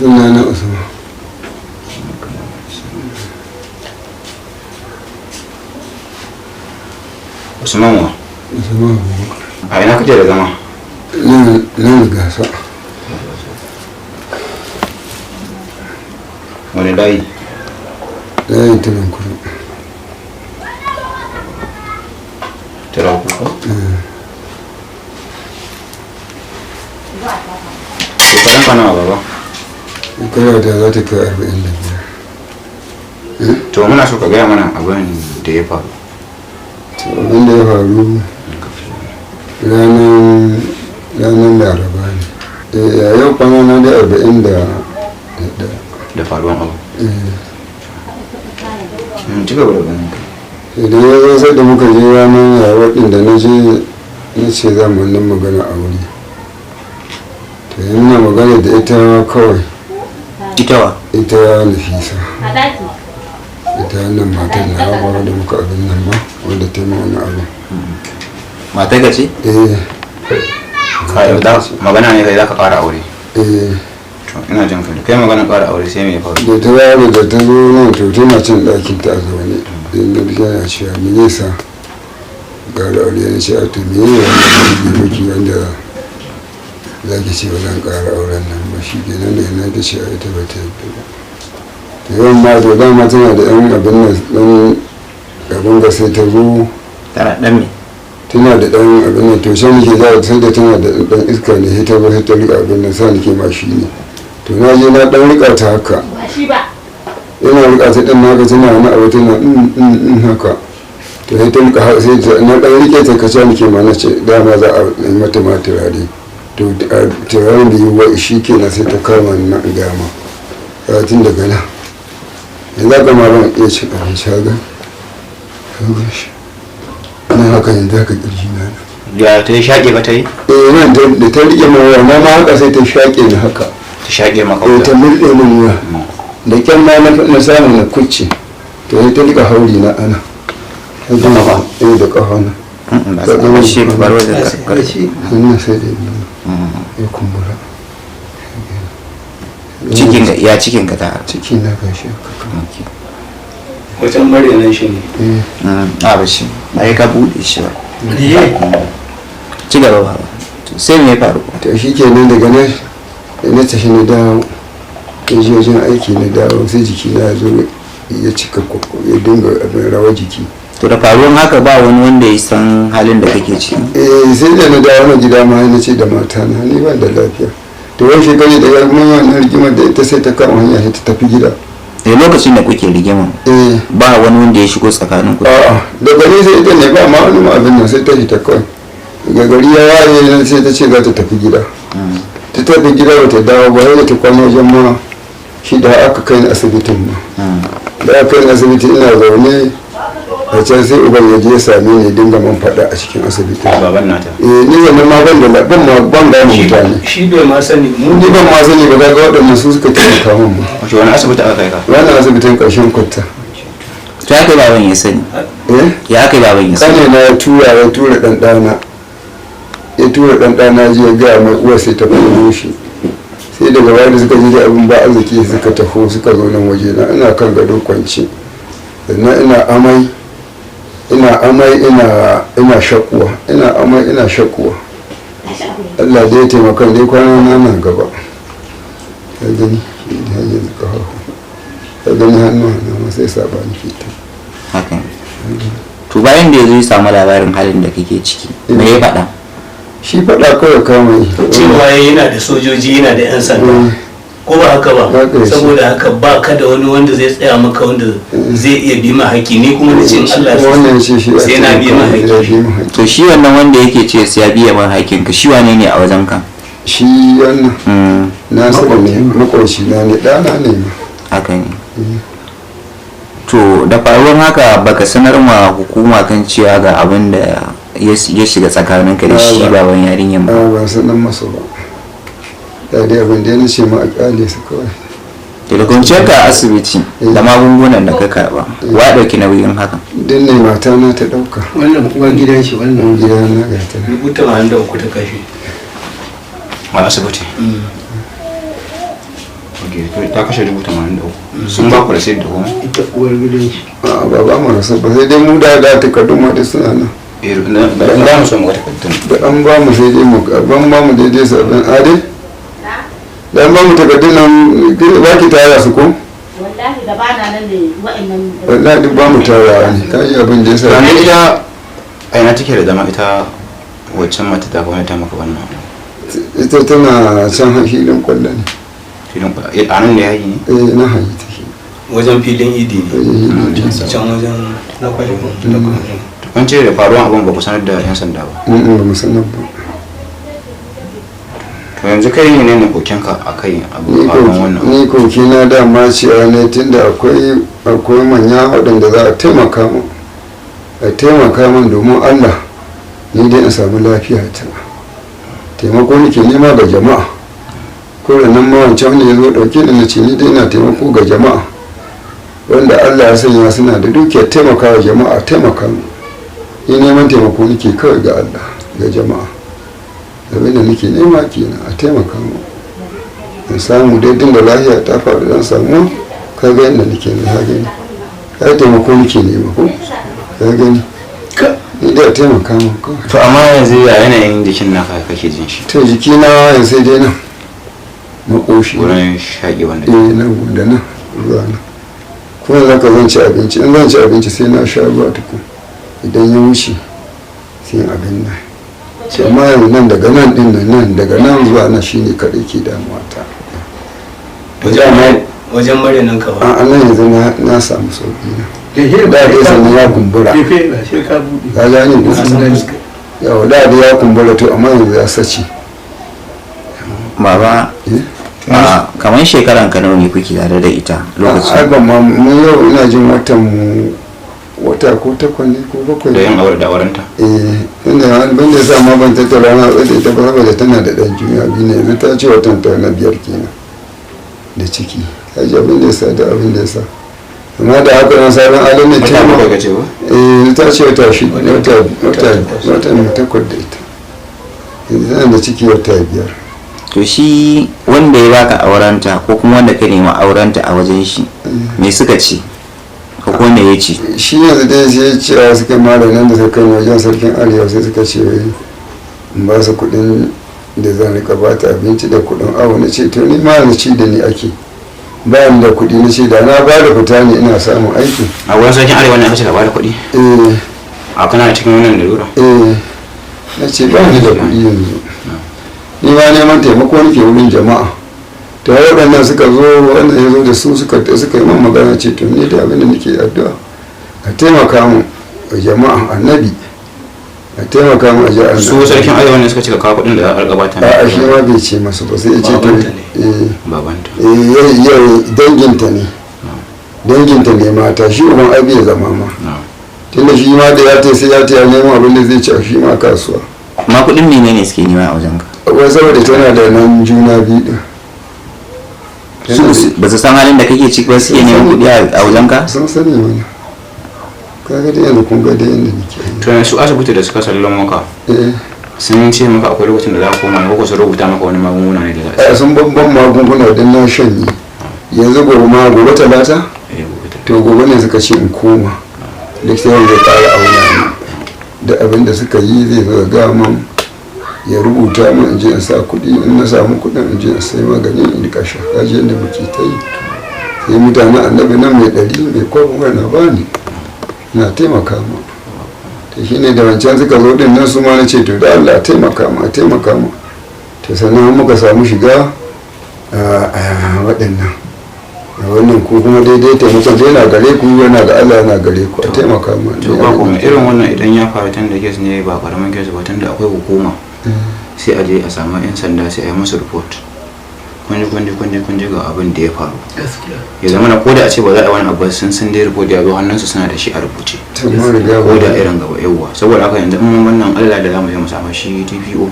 Suna na Usman. Usman wa? Usman Abubakar. A ina kake da zama? Nan gasa. Wani layi? Layin tunan kudu. Tira kuka? Shekarun ka nawa baba? Shekara ta za ta kai 45. To muna so ka gaya mana abin da ya faru. To abin da ya faru ranar Laraba ne. A yau kwana na da 41. Da faruwan abu. Ci gaba da ganin ka. Idan ya zo sai da muka je ranar Laraba ɗin da na je na ce za mu wannan magana a wuri. To yana magana da ita kawai. Ita wa? Ita Nafisa. Ita wannan matar na hawa da muka abin nan ba wadda ta yi wani abu. Matar ka ce? Eh. Ka yauda magana ne kai za ka ƙara aure. Eh. To ina jin kai. Kai magana ƙara aure sai me ya faru? Da ta yaro da ta zo nan to tana cin ɗakin ta a zaune. Sai na ji tana cewa me zai sa ƙara aure, na ce a to me ne wannan miki wanda za ki ce ba zan ƙara auren nan ba, shi kenan da na ta ce a ita ba ta yadda ba. To yawan ma to dama tana da ɗan abin nan ɗan abin ga sai ta zo. Tana ɗan me? Tana da ɗan abin nan to sai nake za sai da tana da ɗan iska ne sai ta zo sai ta riƙa abin nan sa nake ma shi ne. To na je na ɗan riƙa ta haka. Ina riƙa ta ɗan haka tana wani abu tana haka. To sai ta riƙa sai ta na ɗan riƙe ta kaca nake ma na ce dama za a yi mata ma turare. To turaren da yiwuwa shi kenan sai ta kama ni na gama. Tun daga nan. Yanzu haka ma ban iya cin abinci haka. Haka shi. Ana haka yanzu haka ƙirji na nan. Ya ta yi shaƙe ba ta yi? Eh nan da ta riƙe min wuya na ma haka sai ta shaƙe ni haka. Ta shaƙe maka Eh wuya? ta murɗe min wuya. Da ƙyar ma na samu na kucce. To sai ta riƙa hauri na ana. Da ƙafa? Eh da ƙafa na. Ba sai shi bar wajen karkar. Hannun sai da ya kumbura. Cikin ka ya cikin ka ta? Ciki na gashi haka. Wajen marinan shi ne. A ba shi. Ai ka buɗe shi ba. Ci gaba ba. Sai me ya faru? To shi kenan daga nan da na tafi na dawo. Na je wajen aiki na dawo sai jiki na zo ya cika kwakwa ya dinga abin rawa jiki. To da faruwan haka ba wani wanda ya san halin da kake ciki? Eh sai da na dawo na gida ma na ce da mata na ni ban da lafiya. To wani shekaru da ya mun wannan rigimar da ita sai ta kama hanya sai ta tafi gida. Eh lokacin da kuke rigimar? Eh. Ba wani wanda ya shigo tsakanin ku? A'a daga ni sai ita ne ba ma wani ma abin nan sai ta fita kawai. Daga gari ya waye sai ta ce za ta tafi gida. Ta tafi gida ba ta dawo ba sai da ta kwana wajen ma shi da aka kai ni asibitin ma. Da aka kai ni asibiti ina zaune a can sai uban ya je ya same ni dinga man faɗa a cikin asibitin. Baban nata. Eh ni wannan ma ban da ban ma ban gane mutane. Shi bai ma sani mu Ni ban ma sani ba kaga waɗannan su suka taimaka min ma. Wace wani asibiti aka kai ka? Wannan asibitin ƙarshen kwata. To ya kai baban ya sani? Eh? Ya kai baban ya sani? Ƙane na ya tura ya tura ɗan ɗana. Ya tura ɗan ɗana ji ya gaya mai uwar sai ta koro shi. Sai daga baya da suka ji da abin ba arziki suka taho suka zo nan waje na ina kan gado kwance. Sannan ina amai ina amai ina shakuwa ina amai ina shakuwa. Allah dai ya taimaka dai kwana na nan gaba. Ka gani shi da hanyar ƙafafu. Ka gani hannu na ma sai saba ni fita. Haka ne. To bayan da ya zo ya samu labarin halin da kake ciki me ya faɗa? Shi faɗa kawai kama yi. Cewa yana da sojoji yana da 'yan sanda. Ko ba haka ba? Saboda haka ba ka da wani wanda zai tsaya maka wanda zai iya bi ma haƙƙi ni kuma na ce in Allah Wannan ce shi sai na bi ma haƙƙi. To shi wannan wanda yake ce sai ya biya ma haƙƙin ka shi wane ne a wajen ka? Shi wannan Nasiru ne maƙoci na ne ɗana ne ma. Haka ne. To da faruwan haka baka sanar ma hukuma kan cewa ga abin da ya shiga tsakaninka da shi baban yarinyan ba? A'a ban sanar masa ba. Da dai abin da ya nace ma a ƙyale su kawai. To da kwanciyar ka a asibiti da magungunan da ka karɓa wa ɗauki nauyin hakan? Din ne mata na ta ɗauka. Wannan uwar gidan shi wannan. Uwar gida na ga ta. 83 ta kashe. A asibiti? Ok, to ta kashe 83,000. Sun ba ku receipt da komai? Ita uwar gidan shi. A ba ba mu rasa ba, sai dai mu da da takardun ma duk suna nan. Eh, da mu so mu ga takardun. Da an ba mu, sai dai mu ban ba mu daidai sabbin ade da an ba mu takardun nan ba ki tara su ko. Wallahi gaba na nan ne wa'annan. Wallahi duk ba mu tara ne, ka ji abin da ya sa. Ranar ita a ina take da zama, ita waccan mata ta gwamnati ta maka wannan? Ita tana can filin kwallo ne. Filin a nan ne yayi ne? Eh, na hayi take. Wajen filin idi ne. Eh. Can wajen na kwallo. To, kun ce da faruwan abin ba ku sanar da yan sanda ba? Mm, ba mu sanar ba. To yanzu kai ne ne kokenka a kai abu Ni faruwan koki wannan? Ni koki na dama cewa ne tunda akwai manya waɗanda za a taimaka mu, a taimaka min domin Allah, ni dai in samu lafiya ta. Taimako nake nema ga jama'a. Ko da nan ma wancan wanda ya zo ɗauke ni, na ce ni dai ina taimako ga jama'a wanda Allah ya sanya suna da dukiyar taimakawa jama'a, taimaka mu. Ni neman taimako nake kawai ga Allah, ga jama'a. Abin da nake nema kenan, a taimaka mu in samu daidai da lafiya ta faru zan samu. Ka ga inda nake ne, ka gani, ka taimako nake nema ko ka gani, ni da taimaka mu kawai. To amma yanzu ya yanayin jikin naka kake jin shi? To, jikina yanzu sai dai nan makoshi. Wurin shaƙi wanda? Eh, nan da nan ruwa nan. Ko yanzu ka zan ci abinci, in zan ci abinci sai na sha ruwa tukun, idan ya wuce sai in abin nan. Ce amma yanzu nan daga nan din nan, nan daga nan zuwa nan shine kaɗai ke damuwa ta. Wajen marinan ka ba? A nan yanzu na samu sauƙi na. Da Da dai sannan ya kumbura. Jefe ba sai ka buɗe. Ka gane ko? Ka san fuska. Yau da dai ya kumbura, to amma yanzu ya sace. Baba, Eh? a kamar shekaran ka nawa ne kuke tare da ita Ai lokacin? ban ma mun yau ina jin watan mu wata ko takwas ne ko bakwai. Da yin aure da aurenta? Eh, inda ban da sa ma ban tattara na tsaye ita ba saboda tana da ɗan juna biyu ne. Yanzu ta ce watan ta na biyar kenan da ciki. Ka ji abin da ya sa da abin da ya sa, amma da haka nan sabon alin ne Wata ce bakwai ka ce ba? Eh, ta ce wata shi wata wata wata mu takwas da ita. Yanzu tana da ciki wata biyar. To shi wanda ya baka aurenta ko kuma wanda ka nema aurenta a wajen shi, me suka ce ko kuma me ya ce? Shi yanzu dai sai cewa suka mara nan da suka kai wajen sarkin arewa, sai suka ce wai in ba su kuɗin da zan rika ba ta abinci da kuɗin awo. Na ce to ni ma na ci da ni ake bayan da kuɗi. Na ce da na ba da fita ne ina samun aiki. A wurin sarkin arewa ne aka ce ka bada kuɗi? Eh. A kana cikin wannan lalura? Eh, na ce ba ni da kuɗi yanzu, ni ma neman taimako nake wurin jama'a. To waɗannan suka zo, wanda ya zo da su suka yi min magana, ce to ni da abin da nake addu'a, a taimaka mu jama'a annabi, a taimaka mu a ji annabi. Su sarkin arewa ne suka ce ka kawo kuɗin da za a riƙa bata? A shi ma bai ce masu ba, sai ya ce to Babanta ne. Eh. Babanta? Eh, yau danginta ne, danginta ne mata. Shi uban ai bai zama ma tunda shi ma da ya ta sai ya ta ya nemo abin da zai ci a shi ma kasuwa. Ma kuɗin menene suke nema a wajen ka? Wai saboda tana da nan juna biyu din. Su ba su san halin da kake ciki ba suke neman kuɗi a wajen ka? Sun sani mana. Kaga dai yanzu kun ga dai yanda nake. To yanzu asibiti da suka sallon maka, eh, sun ce maka akwai lokacin da za ka koma ne ko sun rubuta maka wani magunguna ne da za a a sun babban magunguna don na shanye. Yanzu gobe ma, gobe talata. Eh, gobe ta. To gobe ne suka ce in koma, likita yau zai ƙara auna ni da abin da suka yi, zai zo ga man ya rubuta min, in je in sa kuɗi. In na samu kuɗin, in je in sai magani in rika sha. Kaji yadda muke ta yi. Sai mutanen annabi nan mai ɗari mai kwabo na bani na taimaka ma. To shine da wancan suka zo din nan, su ma na ce to da Allah taimaka ma, taimaka ma. To sannan muka samu shiga a waɗannan a wannan ko kuma daidai taimakon dai yana gare ku, yana ga Allah, yana gare ku, a taimaka ma. To ba kuma irin wannan idan ya faru, tun da kes ne ba karamin kes ba, tun da akwai hukuma, sai a je a samu yan sanda, sai a yi musu report, kunji kunji kunji kunji ga abin da ya faru. Gaskiya. Ya zama na koda a ce ba za a yi wani abu ba, sun san dai report ya zo hannunsu, suna da shi a rubuce. To mun riga ko da irin gaba yawwa. Saboda haka yanzu in mun wannan Allah da zamu je mu samu shi DPO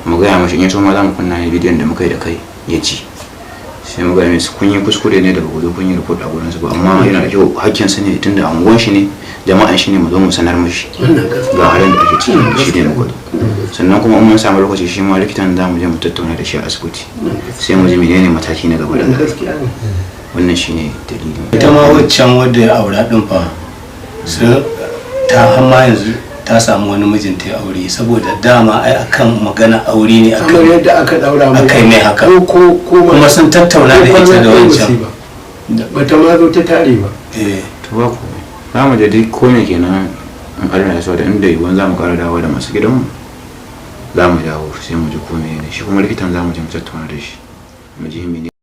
mu gaya mashi, in ya so ma za mu kunna ne bidiyon da muka yi da kai ya ci sai Sai mu gaya musu kun yi kuskure ne da ba ku zo kun yi report a gurin su ba, amma yana da kyau, hakkin su ne tunda anguwan shi ne, jama'an shi ne, mu zo mu sanar mishi ga halin da ake ciki. Shi ne muka zo. Sannan kuma in mun samu lokaci, shi ma likitan za mu je mu tattauna da shi a asibiti, sai mu ji menene mataki na gaba da za a yi. Gaskiya ne. Wannan shine dalilin. Ita ma waccan wadda ya aura din fa, sun ta hamma yanzu ta samu wani mijinta ya aure, saboda dama ai akan magana aure ne Kamar akan yadda aka daura mai. Aka yi mai haka. Ko Kuma sun tattauna da ita da wancan. Bata ma zo ta tare ba. Eh. To, ba komai, za mu je duk kome kenan in Allah ya so da inda yiwuwan za mu ƙara dawo da masu gidanmu, za mu dawo sai mu ji kome ne. Shi kuma likitan za mu je mu tattauna da shi, mu ji mene.